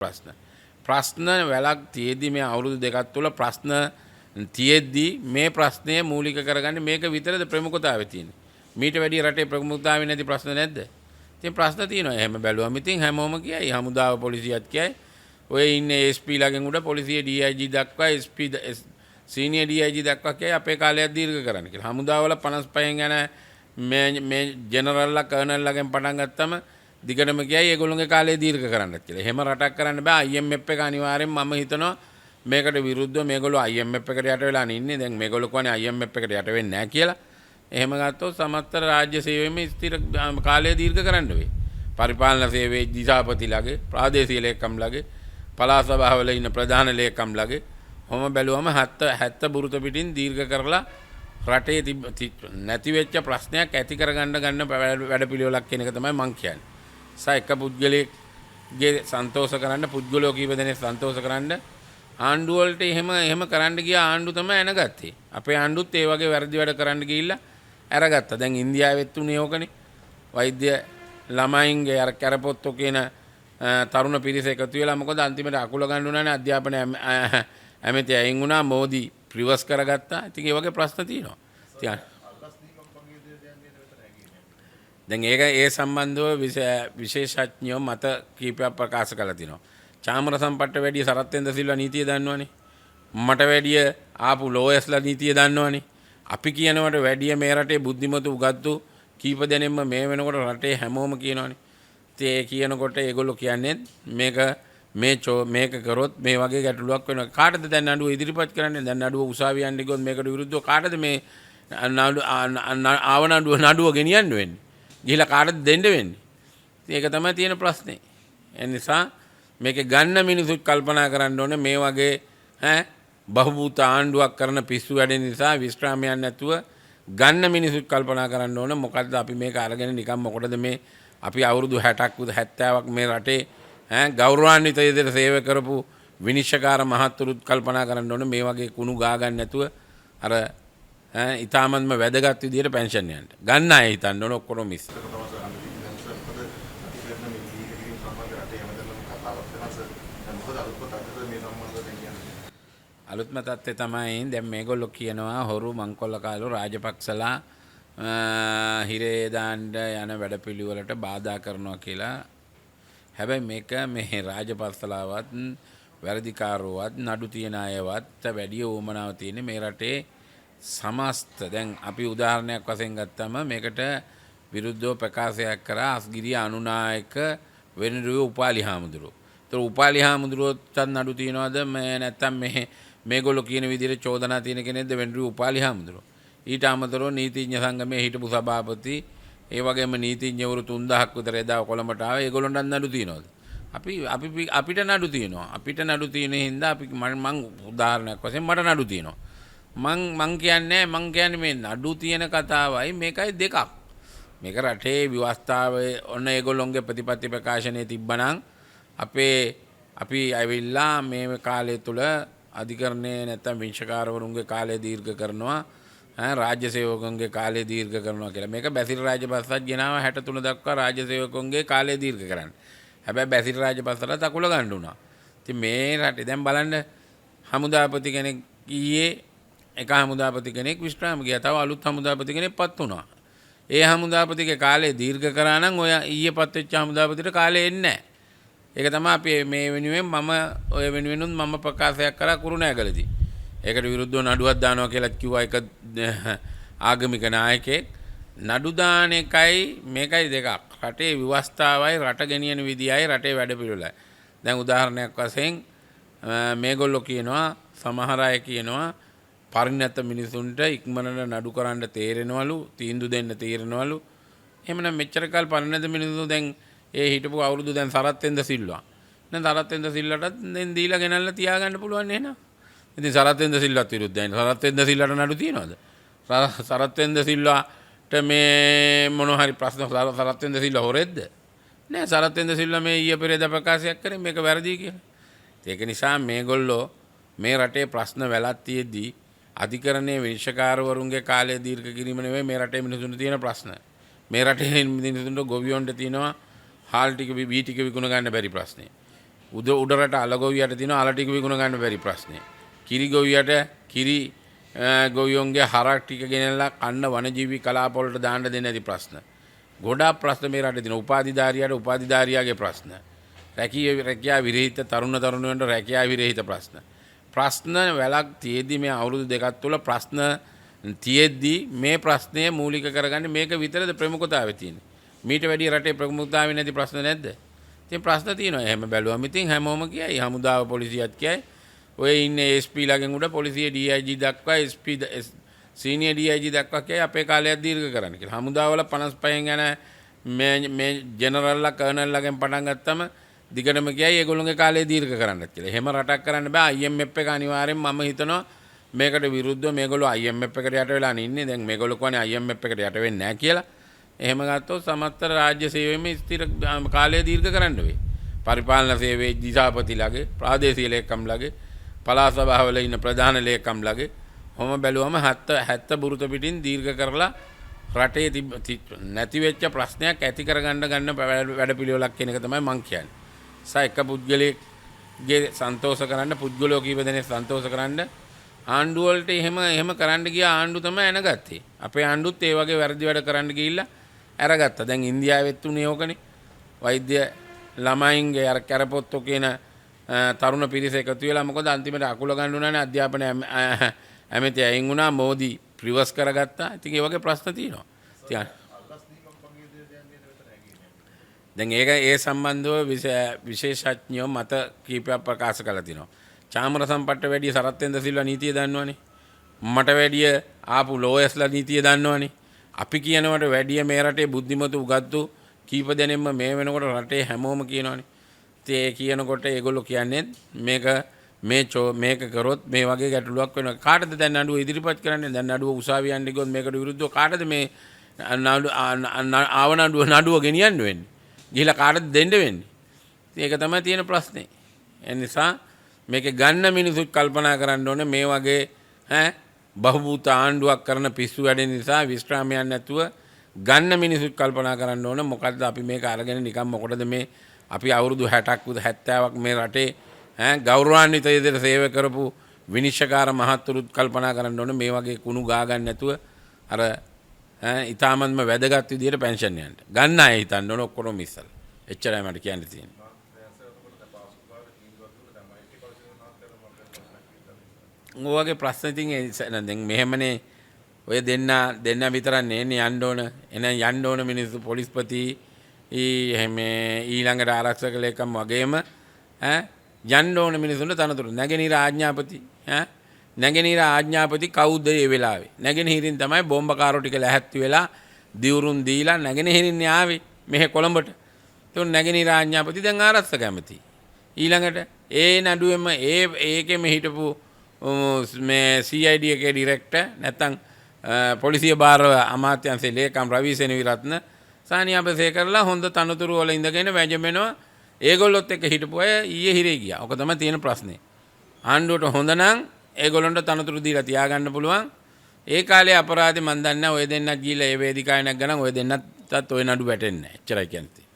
ප්‍රශ්න. ප්‍රශ්න වැලක් තියෙද්දි මේ අවුරුදු දෙකක් තුල ප්‍රශ්න තියෙද්දි මේ ප්‍රශ්නය මූලික කරගන්න මේක විතරද ප්‍රමුඛතාවය තියෙන්නේ? මීට වැඩිය රටේ ප්‍රමුඛතාවය නැති ප්‍රශ්න නැද්ද? ඉතින් ප්‍රශ්න තියෙනවා. එහෙම බැලුවම ඉතින් හැමෝම කියයි, හමුදාව පොලිසියත් කියයි. ඔය ඉන්නේ SP ළගෙන් උඩ පොලිසිය DIG දක්වා, SP senior DIG දක්වා කියයි අපේ කාලයක් දීර්ඝ කරන්න කියලා. හමුදාවල 55න් යන මේ මේ ජෙනරල්ලා කර්නල්ලාගෙන් පටන් ගත්තම දිගටම කියයි ඒගොල්ලොන්ගේ කාලය දීර්ඝ කරන්නත් කියලා. එහෙම රටක් කරන්න බෑ. IMF එක අනිවාර්යෙන් මම හිතනවා මේකට විරුද්ධව මේගොල්ලෝ IMF එකට යට වෙලා ඉන්නේ. දැන් මේගොල්ලෝ කියන්නේ IMF එකට යට වෙන්නේ නැහැ කියලා. එහෙම ගත්තොත් සමස්ත රාජ්‍ය සේවයේම ස්ථිර කාලය දීර්ඝ කරන්න වෙයි. පරිපාලන සේවයේ දිසාපතිලාගේ, ප්‍රාදේශීය ලේකම්ලාගේ, පළාත් සභාවල ඉන්න ප්‍රධාන ලේකම්ලාගේ කොහොම බැලුවම 70 70 බුරුත පිටින් දීර්ඝ කරලා රටේ නැති වෙච්ච ප්‍රශ්නයක් ඇති කරගන්න ගන්න වැඩපිළිවෙලක් කියන එක තමයි මං කියන්නේ. සා එක පුද්ගලයෙක්ගේ සන්තෝෂ කරන්න, පුද්ගලයෝ කීප දෙනෙක් සන්තෝෂ කරන්න ආණ්ඩුව වලට එහෙම එහෙම කරන්න ගියා ආණ්ඩු තමයි ඇනගත්තේ. අපේ ආණ්ඩුත් ඒ වගේ වැරදි වැඩ කරන්න ගිහිල්ලා අරගත්තා. දැන් ඉන්දියාවෙත් උනේ ඕකනේ. වෛද්‍ය ළමයින්ගේ අර කැරපොත්තෝ කියන තරුණ පිරිස එකතු වෙලා මොකද අන්තිමට අකුල ගන්න උනානේ, අධ්‍යාපන ඇමති අයින් වුණා, මෝදි රිවර්ස් කරගත්තා. ඉතින් ඒ වගේ ප්‍රශ්න තියෙනවා. ඉතින් දැන් ඒක ඒ සම්බන්ධව විශේෂඥයෝ මත කීපයක් ප්‍රකාශ කරලා තිනවා. චාමර සම්පත්ට වැඩිය සරත් වෙන්ද සිල්වා නීතිය දන්නවනේ. මට වැඩිය ආපු ලෝයස්ලා නීතිය දන්නවනේ. අපි කියනවට වැඩිය මේ රටේ බුද්ධිමතු උගත්තු කීප දෙනෙක්ම මේ වෙනකොට රටේ හැමෝම කියනවනේ. ඉතින් ඒ කියනකොට ඒගොල්ලෝ කියන්නේ මේක මේ මේක කරොත් මේ වගේ ගැටලුවක් වෙනවා. කාටද දැන් නඩුව ඉදිරිපත් කරන්නේ? දැන් නඩුව උසාවිය යන්න ගියොත් මේකට විරුද්ධව කාටද මේ නඩු ආව නඩුව නඩුව ගෙනියන්න වෙන්නේ? ගිහිලා කාටද දෙන්න වෙන්නේ? ඉතින් ඒක තමයි තියෙන ප්‍රශ්නේ. ඒ නිසා මේක ගන්න මිනිසුත් කල්පනා කරන්න ඕනේ මේ වගේ ඈ බහුබූත ආණ්ඩුවක් කරන පිස්සු වැඩ නිසා විශ්‍රාමයක් නැතුව ගන්න මිනිසුත් කල්පනා කරන්න ඕනේ මොකද්ද අපි මේක අරගෙන නිකන් මොකටද මේ අපි අවුරුදු 60ක් 70ක් මේ රටේ ඈ ගෞරවාන්විත විදිහට සේවය කරපු විනිශ්චයකාර මහත්තුරුත් කල්පනා කරන්න ඕනේ මේ වගේ කුණු ගා ගන්න නැතුව අර ඈ ඉතාමත්ම වැදගත් විදිහට පෙන්ෂන් යන්න. ගන්න අය හිතන්න ඕන ඔක්කොම මිස්. අලුත්ම තත්ත්වය තමයි දැන් මේගොල්ලෝ කියනවා හොරු මංකොල්ල කාලෝ රාජපක්ෂලා හිරේ දාන්න යන වැඩපිළිවෙලට බාධා කරනවා කියලා. හැබැයි මේක මේ රාජපක්ෂලාවත් වැරදිකාරෝවත් නඩු තියන අයවත් වැඩි උවමනාව තියෙන්නේ මේ රටේ සමස්ත. දැන් අපි උදාහරණයක් වශයෙන් ගත්තම මේකට විරුද්ධව ප්‍රකාශයක් කරා අස්ගිරිය අනුනායක වෙනරුවේ උපාලි හාමුදුරුවෝ. ඒතර උපාලි හාමුදුරුවෝටත් නඩු තියනවද මේ නැත්තම් මේ මේගොල්ලෝ කියන විදිහට චෝදනා තියෙන කෙනෙක්ද වෙනරුවේ උපාලි හාමුදුරුවෝ? ඊට අමතරව නීතිඥ සංගමයේ හිටපු සභාපති, ඒ වගේම නීතිඥවරු 3000ක් විතර එදා කොළඹට ආවා. ඒගොල්ලන්ටත් නඩු තියනවද? අපි අපි අපිට නඩු තියෙනවා. අපිට නඩු තියෙන හින්දා අපි මං උදාහරණයක් වශයෙන් මට නඩු තියෙනවා. මං මං කියන්නේ මං කියන්නේ මේ නඩු තියෙන කතාවයි මේකයි දෙකක්. මේක රටේ ව්‍යවස්ථාවේ ඔන්න ඒගොල්ලොන්ගේ ප්‍රතිපත්ති ප්‍රකාශනයේ තිබ්බනම් අපේ අපි ඇවිල්ලා මේ කාලය තුල අධිකරණයේ නැත්තම් විනිශ්චයකාරවරුන්ගේ කාලය දීර්ඝ කරනවා, රාජ්‍ය සේවකයන්ගේ කාලය දීර්ඝ කරනවා කියලා. මේක බැසිල් රාජපක්ෂත් ගෙනාව 63 දක්වා රාජ්‍ය සේවකයන්ගේ කාලය දීර්ඝ කරන්න. හැබැයි බැසිල් රාජපක්ෂට තකුල ගන්න වුණා. ඉතින් මේ රටේ දැන් බලන්න හමුදාපති කෙනෙක් ඊයේ එක හමුදාපති කෙනෙක් විශ්‍රාම ගියා. තව අලුත් හමුදාපති කෙනෙක් පත් වුණා. ඒ හමුදාපතිගේ කාලය දීර්ඝ කරා නම් ඔය ඊයේ පත් වෙච්ච හමුදාපතිට කාලය එන්නේ නැහැ. ඒක තමයි අපි මේ වෙනුවෙන් මම ඔය වෙනුවෙනුත් මම ප්‍රකාශයක් කරා කුරුණෑගලදී. ඒකට විරුද්ධව නඩුවක් දානවා කියලා කිව්වා එක ආගමික නායකයෙක්. නඩු දාන එකයි මේකයි දෙකක්. රටේ ව්‍යවස්ථාවයි රට ගෙනියන විදියයි රටේ වැඩපිළිවෙලයි. දැන් උදාහරණයක් වශයෙන් මේගොල්ලෝ කියනවා සමහර අය කියනවා පරිණත මිනිසුන්ට ඉක්මනට නඩු කරන්න තේරෙනවලු, තීන්දුව දෙන්න තේරෙනවලු. එහෙමනම් මෙච්චර කල් පරිණත මිනිස්සු දැන් ඒ හිටපු අවුරුදු දැන් සරත් වෙන්ද සිල්වා. දැන් සරත් වෙන්ද සිල්වටත් දැන් දීලා ගෙනල්ලා තියාගන්න පුළුවන් නේද? ඉතින් සරත් වෙන්ද සිල්වත් විරුද්ධයි. සරත් වෙන්ද සිල්වට නඩු තියනවද? සරත් වෙන්ද සිල්වාට මේ මොන හරි ප්‍රශ්න සරත් වෙන්ද සිල්වා හොරෙද්ද? නෑ, සරත් වෙන්ද සිල්වා මේ ඊයේ පෙරේදා ප්‍රකාශයක් කරේ මේක වැරදි කියලා. ඒක නිසා මේගොල්ලෝ මේ රටේ ප්‍රශ්න වැලක් තියෙද්දි අධිකරණයේ විනිශ්චයකාරවරුන්ගේ කාලය දීර්ඝ කිරීම නෙවෙයි මේ රටේ මිනිසුන්ට තියෙන ප්‍රශ්න. මේ රටේ මිනිසුන්ට ගොවියන්ට තියෙනවා හාල් ටික වී ටික විකුණ ගන්න බැරි ප්‍රශ්නේ. උඩරට අල ගොවියට තියෙනවා අල ටික විකුණ ගන්න බැරි ප්‍රශ්නේ. කිරි ගොවියට කිරි ගොවියන්ගේ හරක් ටික ගෙනල්ලා කන්න වනජීවි කලාප වලට දාන්න දෙන්නේ නැති ප්‍රශ්න. ගොඩාක් ප්‍රශ්න මේ රටේ තියෙනවා. උපාධිධාරියාට උපාධිධාරියාගේ ප්‍රශ්න. රැකියා විරහිත තරුණ තරුණියන්ට රැකියා විරහිත ප්‍රශ්න. ප්‍රශ්න වැලක් තියෙද්දි මේ අවුරුදු දෙකක් තුළ ප්‍රශ්න තියෙද්දි මේ ප්‍රශ්නය මූලික කරගන්නේ මේක විතරද ප්‍රමුඛතාවය තියෙන්නේ. මීට වැඩිය රටේ ප්‍රමුඛතාවය නැති ප්‍රශ්න නැද්ද? ඉතින් ප්‍රශ්න තියෙනවා. එහෙම බැලුවම ඉතින් හැමෝම කියයි. හමුදාව පොලිසියත් කියයි. ඔය ඉන්නේ SP ළගෙන් උඩ පොලිසිය DIG දක්වා SP senior DIG දක්වා කියයි අපේ කාලයක් දීර්ඝ කරන්න කියලා. හමුදාවල 55න් යන මේ මේ ජෙනරල්ලා කර්නල්ලාගෙන් පටන් ගත්තම දිගටම කියයි ඒගොල්ලෝගේ කාලය දීර්ඝ කරන්නත් කියලා. එහෙම රටක් කරන්න බෑ. IMF එක අනිවාර්යෙන් මම හිතනවා මේකට විරුද්ධව මේගොල්ලෝ IMF එකට යට වෙලා ඉන්නේ. දැන් මේගොල්ලෝ කියන්නේ IMF එකට යට වෙන්නේ නැහැ කියලා. එහෙම ගත්තොත් සමස්ත රාජ්‍ය සේවයෙම ස්ථිර කාලය දීර්ඝ කරන්න වෙයි. පරිපාලන සේවයේ දිසාපතිලාගේ, ප්‍රාදේශීය ලේකම්ලාගේ, පළාත් සභාවල ඉන්න ප්‍රධාන ලේකම්ලාගේ කොහොම බැලුවම 70 බුරුත පිටින් දීර්ඝ කරලා රටේ නැති වෙච්ච ප්‍රශ්නයක් ඇති කරගන්න ගන්න වැඩපිළිවෙලක් කියන එක තමයි මං කියන්නේ. එක පුද්ගලයෙක්ගේ සන්තෝෂ කරන්න, පුද්ගලයෝ කීප දෙනෙක් සන්තෝෂ කරන්න ආණ්ඩුව වලට එහෙම කරන්න ගියා ආණ්ඩු තමයි ඇනගත්තේ. අපේ ආණ්ඩුත් ඒ වගේ වැරදි වැඩ කරන්න ගිහිල්ලා අරගත්තා. දැන් ඉන්දියාවෙත් උනේ ඕකනේ. වෛද්‍ය ළමයින්ගේ අර කැරපොත්තෝ කියන තරුණ පිරිස එකතු වෙලා මොකද අන්තිමට අකුල ගන්න උනානේ. අධ්‍යාපන ඇමති අයින් වුණා, මෝදි රිවර්ස් කරගත්තා. ඉතින් ඒ වගේ ප්‍රශ්න තියෙනවා. ඉතින් දැන් ඒක ඒ සම්බන්ධව විශේෂඥයෝ මත කීපයක් ප්‍රකාශ කළා තිනවා. චාමර සම්පත්ට වැඩිය සරත් සිල්වා නීතිය දන්නවනේ. මට වැඩිය ආපු ලෝයස්ලා නීතිය දන්නවනේ. අපි කියනවට වැඩිය මේ රටේ බුද්ධිමතු උගත්තු කීප දෙනෙක්ම මේ වෙනකොට රටේ හැමෝම කියනවනේ. ඉතින් ඒ කියනකොට ඒගොල්ලෝ කියන්නේ මේක මේ මේක කරොත් මේ වගේ ගැටලුවක් වෙනවා. කාටද දැන් නඩුව ඉදිරිපත් කරන්නේ? දැන් නඩුව උසාවිය යන්න ගියොත් මේකට විරුද්ධව කාටද මේ ආව නඩුව ගෙනියන්න වෙන්නේ? ගිහිලා කාටද දෙන්න වෙන්නේ? ඉතින් ඒක තමයි තියෙන ප්‍රශ්නේ. ඒ නිසා මේක ගන්න මිනිසුත් කල්පනා කරන්න ඕනේ මේ වගේ බහුබූත ආණ්ඩුවක් කරන පිස්සු වැඩ නිසා විශ්‍රාමයක් නැතුව ගන්න මිනිසුත් කල්පනා කරන්න ඕනේ මොකද්ද අපි මේක අරගෙන නිකන් මොකටද මේ අපි අවුරුදු 60ක් 70ක් මේ රටේ ගෞරවාන්විත විදිහට සේවය කරපු විනිශ්චයකාර මහත්තුරුත් කල්පනා කරන්න ඕනේ මේ වගේ කුණු ගා ගන්න නැතුව අර ඉතාමත්ම වැදගත් විදිහට පෙන්ෂන් යන්න. ගන්න අය හිතන්න ඕන ඔක්කොම ඉස්සලා. එච්චරයි මට කියන්න තියෙන්නේ. ඔය වගේ ප්‍රශ්න ඉතින් දැන් මෙහෙමනේ ඔය දෙන්න විතරක් නෙන්නේ යන්න ඕන. එහෙනම් යන්න ඕන මිනිස්සු පොලිස්පති එහෙම ඊළඟට ආරක්ෂක ලේකම් වගේම යන්න ඕන මිනිසුන්ට තනතුරු. නැගෙනහිර ආඥාපති නැගෙනහිර ආඥාපති කවුද ඒ වෙලාවේ? නැගෙනහිරින් තමයි බෝම්බකාරෝ ටික ලැහැත්ති වෙලා දිවුරුන් දීලා නැගෙනහිරින් ආවේ මෙහෙ කොළඹට. එතකොට නැගෙනහිර ආඥාපති දැන් ආරක්ෂක ඇමති. ඊළඟට ඒ නඩුවෙම ඒකෙම හිටපු මේ CID එකේ ඩිරෙක්ටර් නැත්තම් පොලිසිය භාර අමාත්‍යංශයේ ලේකම් රවි සෙනවිරත්න සානියා අබේසේකරලා හොඳ තනතුරු වල ඉඳගෙන වැජඹෙනවා. ඒගොල්ලොත් එක්ක හිටපු අය ඊයේ හිරේ ගියා. ඔක තමයි තියෙන ප්‍රශ්නේ. ආණ්ඩුවට හොඳ නම් ඒගොල්ලන්ට තනතුරු දීලා තියාගන්න පුළුවන්. ඒ කාලේ අපරාධේ මන් දන්නේ නැහැ. ඔය දෙන්නත් ගිහිල්ලා ඒ වේදිකාවේ නැග්ගනම් ඔය දෙන්නත්ත් ඔය නඩු වැටෙන්නේ නැහැ. එච්චරයි කියන්නේ.